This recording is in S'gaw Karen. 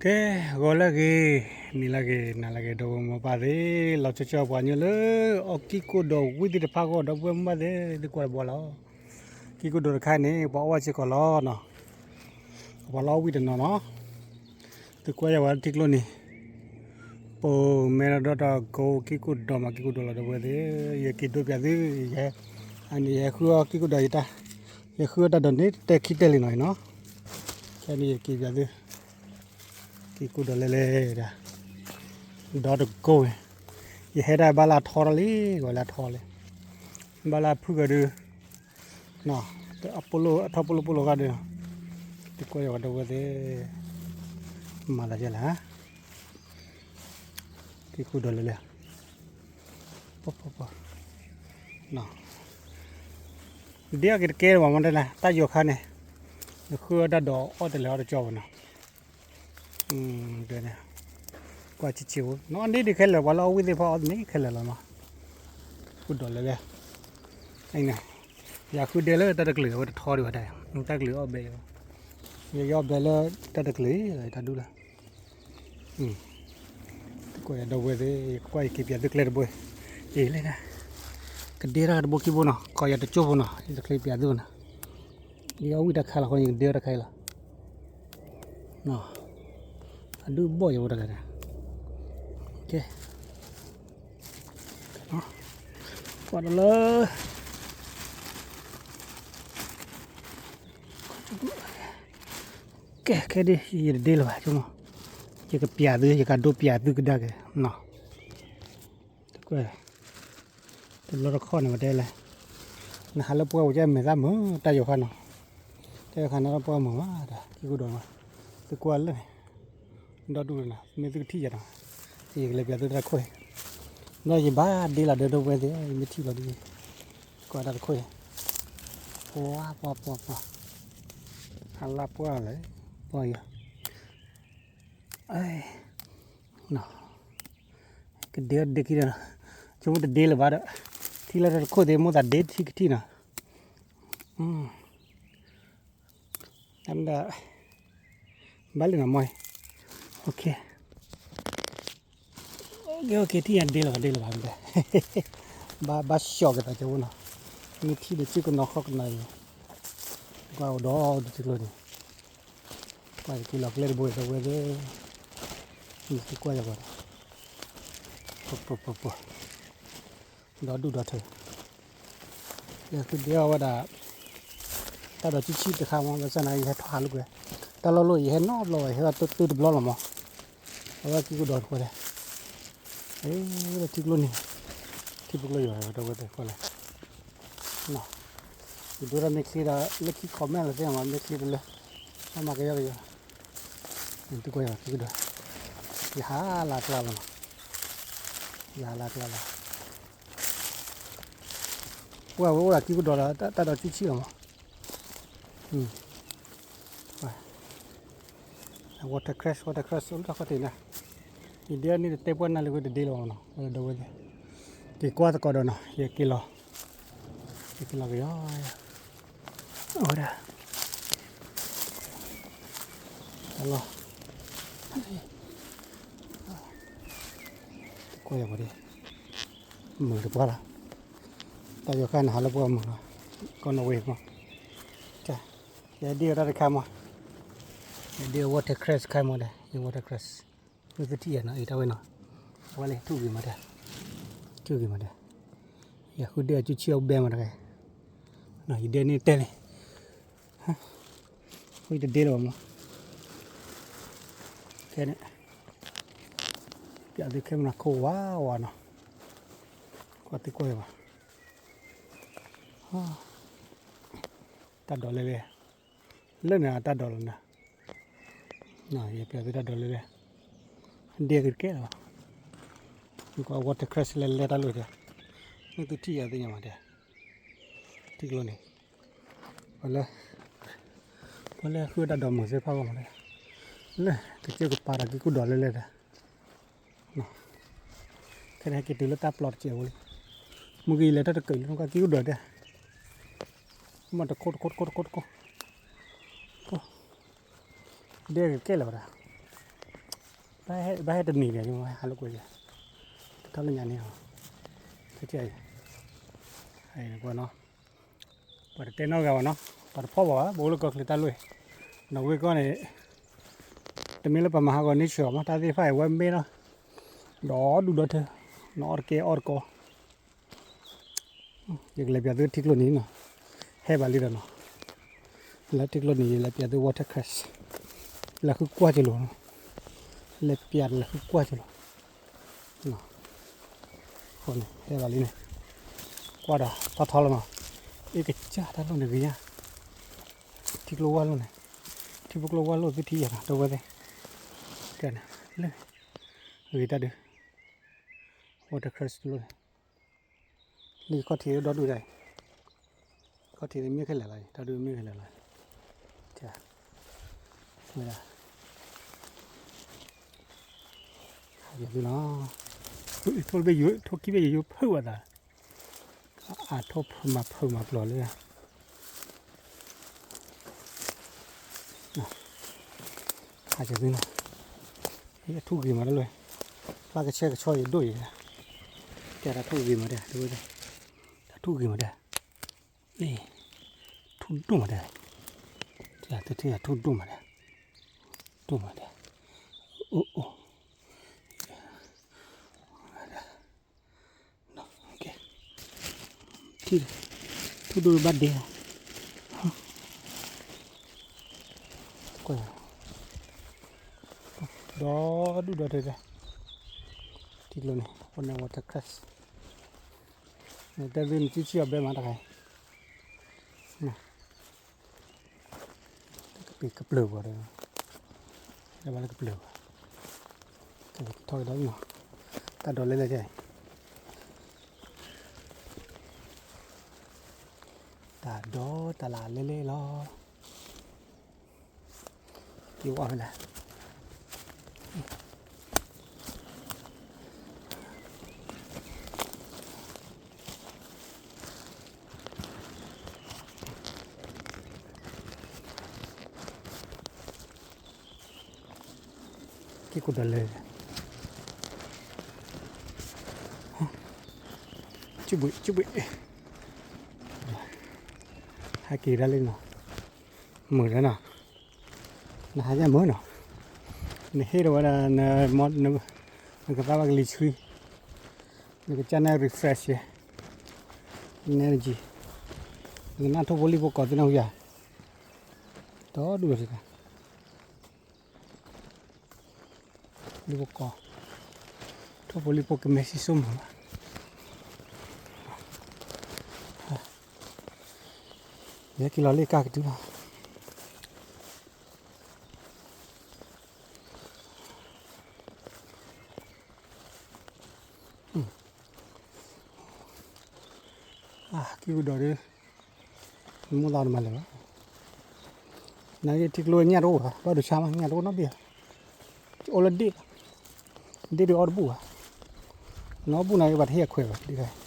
ကဲ, ဂီၤလၢအဂ့ၤ, နံၤလၢအဂ့ၤ, နၤလၢအဂ့ၤ ဒီပုၢ်ဝဲၢ်မိၢ်ပၢ်သ့ၣ်, လီၤဆီဆီပှၤကညီလၢ အီၣ်ကံၢ်ကိၣ်ဒီးဝံသ့ၣ်တဖၣ်အဂီၢ် ဒီပုၢ်ဝဲၢ်မိၢ်ပၢ်သ့ၣ်, သုကွၢ်တဘျီလီၤ. ကံၢ်ကိၣ်ဒီးတခါန့ၣ် ပှၤအီၣ်ဘၣ်စ့ၢ်ကီးလီၤနီၤ, ပှၤလၢအီၣ်ဝံတနီၤနီၤ, သုကွၢ်ယၤဝဲထံကျိန့ၣ်, ပမ့ၢ်ဒီးတၢ်ကိၢ်ကံၢ်ကိၣ်ဒီးမးကံၢ်ကိၣ်ဒီးလီၤ ဒီပုၢ်ဝဲၢ်သ့ၣ်, ယက့ၤဒိပၠးသု, ယဟဲ, အန့ၣ်ယဟဲဃုအီၣ်ကံၢ်ကိၣ်ဒီးယတၢ်, ယဃုအီၣ်တၢ်ဒီးန့ၣ် တတဲခံတဲလံနီၤနီၤ, ခဲန့ၣ်ယက့ၤပၠးသု ကံၢ်ကိၣ်ဒီးလဲၤလဲၤဒၣ်, ဒီတကိၢ်ဝဲ, ယဟဲဒၣ်ဘၣ်လၢအထီထီၣ်လံ, ဂီၤလၢအထီလံ, ဘၣ်လၢအဖုၣ်ကဒီး, အထီၣ်ပိလိၣ်ပိလိၣ်ဂၤဒီး, တကွၢ်ယၤဝဲဒီပုၢ်ဝဲၢ်သ့ၣ်, မၤလၢယဲလဲၣ်, ကံၢ်ကိၣ်ဒီးလဲၤလဲၤ, ဒ့အီၣ်က့ၤတကဲလၢၤဘၣ်မ့ၢ်တဲလဲၣ် တၢ်ယိၤခါန့ၣ်, နဃုအီၣ်တၢ်ဒီးအီၣ်တလဲၤအီၣ်တကၠီဘၣ်နီၤ, ဒ်န့ၣ်, ကွၢ်ဆံးဆံးဖိ, နအီၣ်န့ၢ်ဒံးခဲလၢာ် ပှၤလၢအီၣ်ဝံသ့ၣ်တဖၣ်အီၣ်န့ၢ်ခဲလၢာ်လီၤနီၤ, ဃုာ်ဒီးလဲၤလဲၤ, န့ၣ်, ယဃုဒဲလၢတၢ်တကလုာ်အဝဲတထီဒံးဘၣ်တၢ်, တၢ်ကလုာ်အီၣ်ဘဲအံၤ, ယအီၣ်ဘဲလၢတၢ်တကလုာ်အံၤ တၢ်ဒူၣ်လၢ ကွၢ်ယၤဒီပုၢ်ဝဲၢ်သ့ၣ်, ယကွၢ်ယက့ၤပၠးသုကျဲတဘိ, အ့ၣ်လဲၣ်, ကဒ့တၢ်တဘိခံဘိနီၤ, ကီးယၤတကၠိဖိနီၤ, ယတချုးပၠးသုနီၤ, ယအီၣ်ဝံတၢ်ခါလီၤဃီ ယကဒ့အီၣ်တၢ်ခါအံၤလီၤ, အဒုးဘီၣ်ယၤဝဲတဂၤန့ၣ်, ကဲ, ကွၢ်ဒီးလၢ ကဲ, ခဲဒ် ယတဒ့လၢၤဘၣ်, ယကပၠးသု, ယကဒိပၠးသုကဒါက့ၤနီၤ, တဘျီတခီၣ်န့ၣ် ပတဲလဲၣ်, နဟးလၢပှၢ်ပူၤကဲမဲာ်သၣ်မုာ် တၢ်ယိၤခါနီၤ, တၢ်ယိၤခါန့ၣ်လၢပှၢ်မုာ်မးတၢ် ကံၢ်ကိၣ်ဒီးမး, သုကွၢ်လၢန့ၣ်, ဒီဒူၣ်န့ၣ် မ့ၢ်သုကထံၣ်ယၤနီၤ, ယကလဲၤပၠးသုတၢ်တခိၣ်အံၤ, ဒီးယဘၣ်ဒ့လီၤဒီး ဒီပုၢ်ဝဲၢ်သ့ၣ်, ယမ့ၢ်ထံၣ်လီၤဒ်အံၤ, ကွၢ်တၢ်တခိၣ်အံၤ, ပှၤပှၤပှၤပှၤ, အလၢပှၢ်လဲၣ်, ပှၢ်ယၤ, ကဒ့အီၣ်ဒ့ခံဒီး, ဆိကမိၣ်တဒ့လၢၤဘၣ်ဒီး, ထံၣ်လၢတၢ်တခိၣ်သ့ၣ် မိၣ်သးဒ့ထံကထံၣ်နီၤ, တၢ်မ့ၢ်ဒၣ်, ဘၣ်လံနီၤမီၢ်, ကဲ, ထံၣ်ညါဒ့လၢၤဘၣ်ဒ့လၢၤဘၣ်, ဘၣ်ဘၣ်ဆှီက့ၤသးကၠိဖိနီၤ, မ့ၢ်ထံၣ်ဒီးစုကနီၤခီၣ်ကနီၤအံၤ, ကွၢ်အိၣ်ဒီးဒ်ထံကျိန့ၣ်, ကွၢ်ယက့ၤလီၤကျဲတဘိဒီပုၢ်ဝဲၢ်သ့ၣ်, မ့ၢ်သုကွၢ်ယၤပှၤဒီး, ပှၤပှၤပှၤပှၤ, ဒီဒူၣ်ဒီထၢ, ယဃုဒ့အီၣ်ဝဲဒၣ်, တၢ်ဒီးဆံးဆံးတခါမး ဘၣ်ဆၣ်န့ၣ် ယဟဲထီၣ်ဟးလိာ်ကွဲ, တၢ်လီၢ်လီၢ်ယဟဲနီတဘျီဘၣ် ယဟဲဘၣ်တၢ်တဘျီလီၤမး, အဝဲကံၢ်ကိၣ်ဒီးတခွဲလဲၣ်, လၢထံကျိန့ၣ်, ထံဖိကျိယွၤဒီပုၢ်ဝဲၢ်သ့ၣ်ကွၢ်လဲၣ် ယဒိတၢ်မ့ၢ်ချ့ဒီး လၢခံ comment လီၤသ့ၣ်မး မ့ၢ်ချ့တလၢ, ဘၣ်မၤကယီကယီ, သုကွၢ်ယၤကံၢ်ကိၣ်ဒီး, ယဟးလၢကျါလီၤနီၤ, ယဟးလၢကျါလီၤ, ပှၢ်ဝဲအိၣ်ဒၣ်ကံၢ်ကိၣ်ဒီး တၢ်ဒီးဆံးဆံးလီၤမး, watercress watercress အိၣ်လၢတၢ်ခီၣ်ထံးန့ၣ်, ယဒ့န့ၣ်တတဲပှၢ်နၤလၢဝဲတဒ့လၢၤဘၣ်နီၤ, ဒီပုၢ်ဝဲၢ်သ့ၣ်, က့ၤကွၢ်သကိးဒီးနီၤ ယက့ၤလီၤ, ယက့ၤလီၤကယီ အဝဲဒၣ်, တၢ်လီၢ်, ကွၢ်ယၤပှၤဒ်, မုာ်တပှၢ်လီၤ, တၢ်ယိၤခါန့ၣ်ဟးလၢပှၢ်မုာ်လီၤ, ကီၢ်နီၣ်ဝ့ၢ်မး, ယဒ့အီၣ်တၢ်တခါမး, ယဒ့အီၣ် watercress ခါမးဒီး ယ watercress, မ့ၢ်သုထံၣ်ယၤနီၤ အံၤတၢ်ဝဲနီၤ, အဝဲလၢထူၣ်ဂ့ၤမးတဲ, ထူၣ်ဂ့ၤမးတဲ, ယဃုဒ့အီၣ်ဆံးဆံးအီၣ်ဘဲမးတဂၤ, ယဒ့န့ၣ်တဲန့ၣ်, ဃုတဒ့လၢၤဘၣ်မး, ခဲန့ၣ်, ပျးသုခဲမနၤခိၣ်ဝါဝါနီၤ, ကွၢ်သုကွၢ်ယၤဘၣ်, တၢ်ဒိးလဲၤလဲၤ, လၢန့ၣ်တၢ်ဒိးလီၤနၤ, ယပျးသုတၢ်ဒိးလဲၤလဲၤ, ဒ့ကကဲလီၤ, ကွၢ် watercress လဲၤလဲၤတၢ်လီၢ်တဲ, မ့ၢ်သုထံၣ်ယၤသ့ၣ်ညါမးတဲ, ထံကျိန့ၣ်, ပှၤလၢ, ပှၤလၢဃုတၢ်ဒိးမုာ်သ့ၣ်တဖၣ်ဂီၢ်မးတဲ, လၢကစၢၢ်ကပၤဒီးကံၢ်ကိၣ်ဒီးလဲၤလဲၤတဲ ခဲန့ၣ်ဟဲက့ၤတုၤလၢတၢ်ပျီတစဲးဖိလံ, မုၢ်ဂ့ၤလဲၤတၢ်တကဲးလၢကံၢ်ကိၣ်ဒီးတဲ, မ့ၢ်တခိၣ်တခိၣ်တခိၣ်တခိၣ်တခိၣ်, ဒ့ကကဲလီၤဝဲဒၣ်, ဘၣ်ဟဲတနံၤန့ၣ် ဟးလိာ်ကွဲ, တထီၣ်လၢညါန့ၣ်, အံၤ, ကွၢ်နီၤ, ပှၤတတဲနီတဂၤဘၣ်နီၤ, ပှၤတဖီၣ်ဘၣ်ဘၣ်, ပအိၣ်လၢကီၢ်ချၢတၢ်လီၢ်, နီၣ်ဝ့ကီၢ်န့ၣ်, တမ့ၢ်လၢပမၤဟးဂီၤန့ၢ်ဆှၢအီၤမး, တၢ်သ့ၣ်တဖၣ်အံၤ ဝဲမ့ၢ်နီၤ, ဒီဒူၣ်ဒီထၢ, နအီၣ်တကဲအီၣ်တကီ ယကလဲၤပျးသုထံကျိနံၤနီၤ, ဟဲဘၣ်လံဒီးနီၤ, လၢထံကျိနံၤ ယလဲၤပျးသု watercress, လဲၤဃုကွၢ်ကလိာ်နီၤ, လဲၤပျးဒီးလဲၤဃုကွၢ်ကလိာ်, အဃိန့ၣ် ဟဲဘၣ်လံန့ၣ်, ကွၢ်ဒီးထီထီလီၤနီၤ, အ့ၣ်ကစၢ်တၢ်လီၢ်န့ၣ်ဂ့ၤညါ, ထံကျိဝၢ်လိၣ်န့ၣ်, ထံဖိကျိဝၢ်လိၣ်သုထံယၤနီၤ တဝဲသ့ၣ်, ကဲန့ၣ်, လၢ, ဂ့ၤတၢ်ဒုး, watercress တလိၣ်န့ၣ် လံခီၣ်ထံးဒီဒူၣ်ဒၣ်အံၤ, ခီၣ်ထံးန့ၣ်မ့ၢ်ခဲလၢာ်လီၤအံၤ, တၢ်ဒုးမ့ၢ်ခဲလၢာ်လီၤ, ဝဲဒၣ်, ယသ့ၣ်နီၤ, ထိၣ်ဘ့ၣ်ယိၤ, ထိၣ်ခံဘ့ၣ်ယိၤယိၤဖုးဝဲသး, အထိၣ်ဖုးမၤဖုးမၤပျီၤလၢ ဟးကသ့နီၤ, အထူၣ်ဂ့ၤမးတလၢ, ဖျါကဆှဲကဆှီယဒိၣ်ယဲ, ကဲတၢ်ထူၣ်ဂ့ၤမးဒဲ, တဝဲ, တၢ်ထူၣ်ဂ့ၤမးဒဲ, အ့ၣ်, ထူၣ်ဒိၣ်မးဒဲ, တထံၣ်အထူၣ်ဒိၣ်မးဒဲ, ဒိၣ်မးဒဲ, အိၣ်အိၣ် ထံၣ်, ထူၣ်ဒိၣ်ဘၣ်ဒဲ, ကွၢ်, ဒီဒူၣ်ဒီထၢ, ထံကျိန့ၣ် အဃိန့ၣ် watercress, တဲသုနထံၣ်ဆံၣ်အီၤဘဲမးတခါအံၤ ကပျၢၤပှၤဒီး, ဘၣ်လၢကပျၢၤပှၤ, ထီၣ်ကဒီးနီၤ, တၢ်ဒိးလဲလဲၣ်, တၢ်ဒိးတၢ်လၢ်လဲလဲၣ်လီၤ, က့ၤဝဲလဲၣ် က့ၤကိးဒီးလဲၣ်, ကဘှံးကဘှံး, ဟဲက့ၤဒၣ်လံနီၤ, မုာ်လီၤနီၤ, နဟးညါမုာ်နီၤ, နဟ့ၣ်ဒီးဝဲဒၣ်, နကသါဘၣ်ကလံၤဆှံ, နကစၢ်န့ၣ် refresh န energy, နကနၢ်ထိၣ်ဖိလံၣ်ဖိကိးသ့ၣ်နီၣ်ဝံၤဧါ, ဒီဒူၣ် လံၣ်ဖိကိး, ထိၣ်ဖိလံၣ်ဖိကမဲစံၣ်စိမုာ်ဘၣ်, ယဟဲက့ၤလီၤလၢကါကတုၤလီၤ, က့ၤကဒီးဒီး, မိၢ်သးတမၤလဲၣ်ဘၣ်, နထံကျိညၣ်တအိၣ်ဘၣ်, ဘၣ်ဒိဆါမး ညၣ်တအိၣ်နီတဘ့ၣ်, အိၣ်လၢဒ့ၣ်လီၤ, ဒ့ၣ်ဒုးအီၣ်တဘူၣ်ဘၣ်, နအီၣ်ဘူၣ်နၤကဘၣ်တဟ့ၣ်အခွဲးဘၣ်, ဒ်